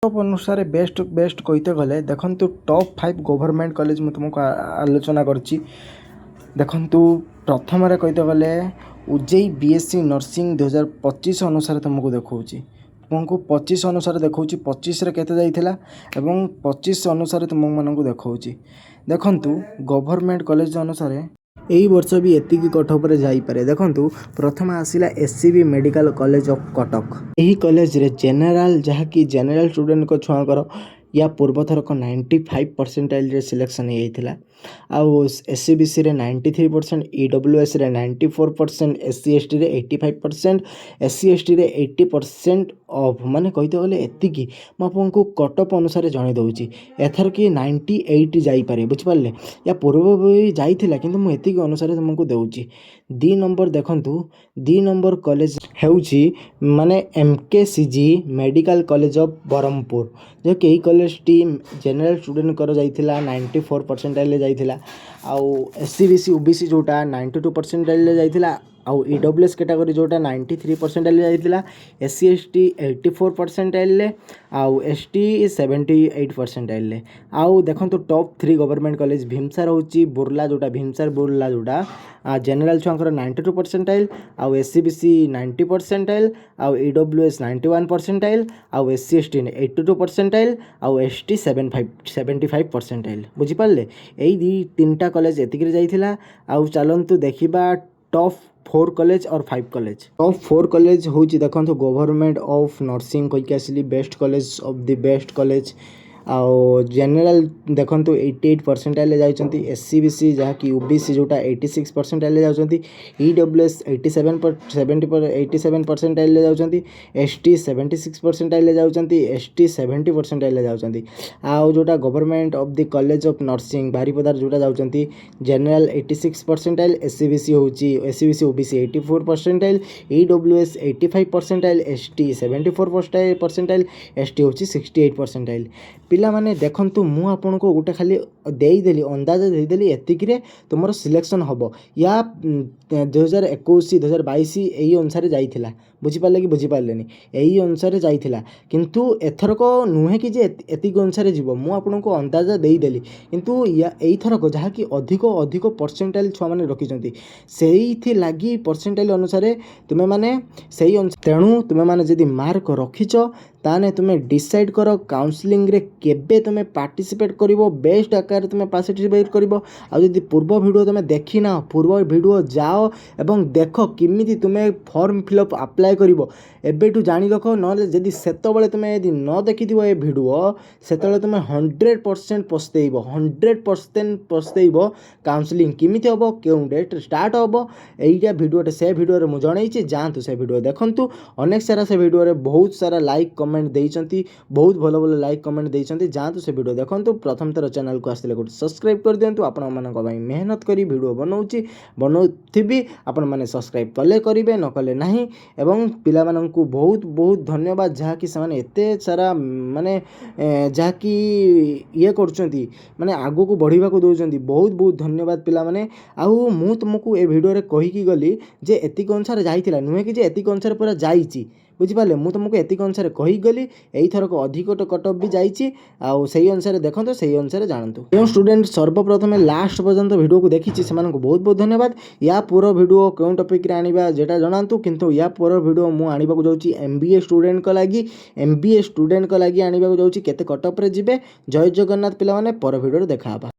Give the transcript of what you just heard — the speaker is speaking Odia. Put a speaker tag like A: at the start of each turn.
A: ଅନୁସାରେ ବେଷ୍ଟ ବେଷ୍ଟ କହିତେ ଗଲେ, ଦେଖନ୍ତୁ, ଟପ୍ ଫାଇଭ୍ ଗଭର୍ଣ୍ଣମେଣ୍ଟ କଲେଜ ମୁଁ ତୁମକୁ ଆଲୋଚନା କରିଛି। ଦେଖନ୍ତୁ, ପ୍ରଥମରେ କହିତେ ଗଲେ ଓଜେଇଇ ବିଏସ୍ସି ନର୍ସିଂ 2025 ଅନୁସାରେ ତୁମକୁ ଦେଖାଉଛି। ତୁମକୁ 25 ଅନୁସାରେ ଦେଖାଉଛି, 25ରେ କେତେ ଯାଇଥିଲା ଏବଂ 25 ଅନୁସାରେ ତୁମମାନଙ୍କୁ ଦେଖାଉଛି। ଦେଖନ୍ତୁ, ଗଭର୍ଣ୍ଣମେଣ୍ଟ କଲେଜ ଅନୁସାରେ ଏଇ ବର୍ଷ ବି ଏତିକି କଟ୍ ଅଫ୍ରେ ଯାଇପାରେ। ଦେଖନ୍ତୁ, ପ୍ରଥମେ ଆସିଲା SCB medical college of Cuttack. ଏହି କଲେଜରେ ଜେନେରାଲ, ଯାହାକି ଜେନେରାଲ ଷ୍ଟୁଡ଼େଣ୍ଟଙ୍କ ଛୁଆଙ୍କର ୟା ପୂର୍ବଥରକ 95 ପରସେଣ୍ଟାଇଲ୍ରେ ସିଲେକ୍ସନ୍ ହେଇଯାଇଥିଲା। ଆଉ ଏସ୍ଇବିସିରେ 93%, ଇଡବ୍ଲ୍ୟୁଏସ୍ରେ 94%, ଏସ୍ ସି ଏସ୍ ଟିରେ 85%, ଏସ୍ ସି ଏସ୍ ଟିରେ 80% ଅଫ୍। ମାନେ କହିତେ ଗଲେ ଏତିକି ମୁଁ ଆପଣଙ୍କୁ କଟ୍ ଅଫ୍ ଅନୁସାରେ ଜଣାଇ ଦେଉଛି। ଏଥର କି 98 ଯାଇପାରେ, ବୁଝିପାରିଲେ? ୟା ପୂର୍ବ ବି ଯାଇଥିଲା, କିନ୍ତୁ ମୁଁ ଏତିକି ଅନୁସାରେ ତୁମକୁ ଦେଉଛି। 2 ନମ୍ବର ଦେଖନ୍ତୁ, 2 ନମ୍ବର କଲେଜ ହେଉଛି ମାନେ MKCG medical college of Brahmapur, ଯାହାକି ଏହି କଲେଜଟି ଜେନେରାଲ ଷ୍ଟୁଡ଼େଣ୍ଟଙ୍କର ଯାଇଥିଲା, 94 ପରସେଣ୍ଟାଇଲ୍ରେ ଯାଇଥିଲା। ଆଉ ଏସ୍ଇବିସି, ଓବିସି ଯେଉଁଟା 92 ପରସେଣ୍ଟାଇଲ୍ରେ ଯାଇଥିଲା। ଆଉ ଇଡବ୍ଲ୍ୟୁଏସ୍ କ୍ୟାଟାଗୋରୀ ଯେଉଁଟା 93 ପରସେଣ୍ଟାଇଲ୍ରେ ଯାଇଥିଲା, ଏସ୍ ସି, ଏସ୍ ଟି 84 ପରସେଣ୍ଟାଇଲ୍ରେ ଆଉ ଏସ୍ ଟି 78 ପରସେଣ୍ଟାଇଲ୍ରେ। ଆଉ ଦେଖନ୍ତୁ, top three government college VIMSAR ହେଉଛି ବୁର୍ଲା, ଯେଉଁଟା ଭୀମସାର ବୁର୍ଲା, ଯେଉଁଟା ଜେନେରାଲ ଛୁଆଙ୍କର 92 ପରସେଣ୍ଟାଇଲ୍, ଆଉ ଏସ୍ଇବିସି 90 ପରସେଣ୍ଟାଇଲ୍, ଆଉ ଇଡବ୍ଲ୍ୟୁଏସ୍ 91 ପରସେଣ୍ଟାଇଲ୍, ଆଉ ଏସ୍ ସି, ଏସ୍ ଟି 82 ପରସେଣ୍ଟାଇଲ୍, ଆଉ ଏସ୍ ଟି 75 ପରସେଣ୍ଟାଇଲ୍। ବୁଝିପାରିଲେ? ଏଇ ଦୁଇ ତିନିଟା କଲେଜ ଏତିକିରେ ଯାଇଥିଲା। ଆଉ ଚାଲନ୍ତୁ ଦେଖିବା top four college or five college. Top four college ହେଉଛି, ଦେଖନ୍ତୁ, ଗଭର୍ଣ୍ଣମେଣ୍ଟ ଅଫ୍ ନର୍ସିଂ କହିକି ଆସିଲି, best college of the best college. ଆଉ ଜେନେରାଲ ଦେଖନ୍ତୁ, 88 ପରସେଣ୍ଟାଇଲ୍ରେ ଯାଉଛନ୍ତି। ଏସ୍ଇବିସି, ଯାହାକି ଓବିସି ଯେଉଁଟା, 86 ପରସେଣ୍ଟାଇଲ୍ରେ ଯାଉଛନ୍ତି। ଇଡବ୍ଲ୍ୟୁଏସ୍ 87 ପରସେଣ୍ଟାଇଲ୍ରେ ଯାଉଛନ୍ତି। ଏସ୍ ଟି 76 ପରସେଣ୍ଟାଇଲ୍ରେ ଯାଉଛନ୍ତି। ଏସ୍ ଟି 70 ପରସେଣ୍ଟାଇଲ୍ରେ ଯାଉଛନ୍ତି। ଆଉ ଯେଉଁଟା government of the college of nursing ବାରିପଦାର ଯେଉଁଟା ଯାଉଛନ୍ତି, ଜେନେରାଲ 86 ପରସେଣ୍ଟାଇଲ୍, ଏସ୍ଇବିସି ହେଉଛି SEBC, OBC 84 percentile, EWS 85 percentile, ST 74 percentile, ST ହେଉଛି 68 ପରସେଣ୍ଟାଇଲ୍। ପିଲାମାନେ ଦେଖନ୍ତୁ, ମୁଁ ଆପଣଙ୍କୁ ଗୋଟେ ଖାଲି ଦେଇଦେଲି, ଅନ୍ଦାଜ ଦେଇଦେଲି, ଏତିକିରେ ତୁମର ସିଲେକ୍ସନ୍ ହେବ। ୟା 2021, 2022 ଏଇ ଅନୁସାରେ ଯାଇଥିଲା। ବୁଝିପାରିଲେ କି ବୁଝିପାରିଲେନି? ଏଇ ଅନୁସାରେ ଯାଇଥିଲା, କିନ୍ତୁ ଏଥରକ ନୁହେଁ କି ଯେ ଏତିକି ଅନୁସାରେ ଯିବ। ମୁଁ ଆପଣଙ୍କୁ ଅନ୍ଦାଜ ଦେଇଦେଲି, କିନ୍ତୁ ୟା ଏଇଥରକ ଯାହାକି ଅଧିକ ଅଧିକ ପରସେଣ୍ଟାଇଲ୍ ଛୁଆମାନେ ରଖିଛନ୍ତି, ସେଇଥିଲାଗି ପରସେଣ୍ଟାଇଲ୍ ଅନୁସାରେ ତୁମେମାନେ ସେଇ ତେଣୁ ତୁମେମାନେ ଯଦି ମାର୍କ ରଖିଛ, ତାହେଲେ ତୁମେ ଡିସାଇଡ଼୍ କର କାଉନସିଲିଂରେ କେବେ ତୁମେ ପାର୍ଟିସିପେଟ୍ କରିବ, ବେଷ୍ଟ ଆକାରରେ ତୁମେ ପାର୍ଟିସିପେଟ୍ କରିବ। ଆଉ ଯଦି ପୂର୍ବ ଭିଡ଼ିଓ ତୁମେ ଦେଖିନାହ, ପୂର୍ବ ଭିଡ଼ିଓ ଯାଅ ଏବଂ ଦେଖ କେମିତି ତୁମେ ଫର୍ମ ଫିଲ୍ଅପ୍ ଆପ୍ଲାଏ କରିବ। ଏବେଠୁ ଜାଣି ରଖ, ନହେଲେ ଯଦି ସେତେବେଳେ ତୁମେ ଯଦି ନ ଦେଖିଥିବ ଏ ଭିଡ଼ିଓ, ସେତେବେଳେ ତୁମେ 100% ପସ୍ତେଇବ, 100% ପସ୍ତେଇବ। କାଉନସିଲିଂ କେମିତି ହେବ, କେଉଁ ଡେଟ୍ରେ ଷ୍ଟାର୍ଟ ହେବ, ଏଇଟା ଭିଡ଼ିଓଟେ ସେ ଭିଡ଼ିଓରେ ମୁଁ ଜଣେଇଛି। ଯାଆନ୍ତୁ, ସେ ଭିଡ଼ିଓ ଦେଖନ୍ତୁ। ଅନେକ ସାରା ସେ ଭିଡ଼ିଓରେ ବହୁତ ସାରା ଲାଇକ୍ କମେଣ୍ଟ ଦେଇଛନ୍ତି, ବହୁତ ଭଲ ଭଲ ଲାଇକ୍ କମେଣ୍ଟ ଦେଇଛନ୍ତି। ଯାଆନ୍ତୁ, ସେ ଭିଡ଼ିଓ ଦେଖନ୍ତୁ। ପ୍ରଥମ ଥର ଚ୍ୟାନେଲକୁ ଆସିଲେ ଗୋଟେ ସବସ୍କ୍ରାଇବ୍ କରିଦିଅନ୍ତୁ। ଆପଣମାନଙ୍କ ପାଇଁ ମେହନତ କରି ଭିଡ଼ିଓ ବନଉଛି, ବନଉଥିବି। ଆପଣମାନେ ସବସ୍କ୍ରାଇବ୍ କଲେ କରିବେ, ନ କଲେ ନାହିଁ। ଏବଂ ପିଲାମାନଙ୍କୁ ବହୁତ ବହୁତ ଧନ୍ୟବାଦ, ଯାହାକି ସେମାନେ ଏତେ ସାରା ମାନେ ଯାହାକି ଇଏ କରୁଛନ୍ତି, ମାନେ ଆଗକୁ ବଢ଼ିବାକୁ ଦେଉଛନ୍ତି। ବହୁତ ବହୁତ ଧନ୍ୟବାଦ ପିଲାମାନେ। ଆଉ ମୁଁ ତୁମକୁ ଏ ଭିଡ଼ିଓରେ କହିକି ଗଲି ଯେ ଏତିକି ଅନୁସାରେ ଯାଇଥିଲା, ନୁହେଁ କି ଯେ ଏତିକି ଅନୁସାରେ ପୁରା ଯାଇଛି। ବୁଝିପାରିଲେ? ମୁଁ ତୁମକୁ ଏତିକି ଅନୁସାରେ କହିକି ଗଲି। ଏଇଥରକ ଅଧିକ କଟ୍ ଅଫ୍ ବି ଯାଇଛି। ଆଉ ସେଇ ଅନୁସାରେ ଦେଖନ୍ତୁ, ସେଇ ଅନୁସାରେ ଜାଣନ୍ତୁ। ଯେଉଁ ଷ୍ଟୁଡ଼େଣ୍ଟ ସର୍ବପ୍ରଥମେ ଲାଷ୍ଟ ପର୍ଯ୍ୟନ୍ତ ଭିଡ଼ିଓକୁ ଦେଖିଛି, ସେମାନଙ୍କୁ ବହୁତ ବହୁତ ଧନ୍ୟବାଦ। ୟା ପର ଭିଡ଼ିଓ କେଉଁ ଟପିକ୍ରେ ଆଣିବା ଯେଟା ଜଣାନ୍ତୁ। କିନ୍ତୁ ୟା ପର ଭିଡ଼ିଓ ମୁଁ ଆଣିବାକୁ ଯାଉଛି ଏମ୍ବିଏ ଷ୍ଟୁଡ଼େଣ୍ଟଙ୍କ ଲାଗି, ଏମ୍ବିଏ ଷ୍ଟୁଡ଼େଣ୍ଟଙ୍କ ଲାଗି ଆଣିବାକୁ ଯାଉଛି, କେତେ କଟ୍ ଅଫ୍ରେ ଯିବେ। ଜୟ ଜଗନ୍ନାଥ ପିଲାମାନେ, ପର ଭିଡ଼ିଓରେ ଦେଖା ହେବା।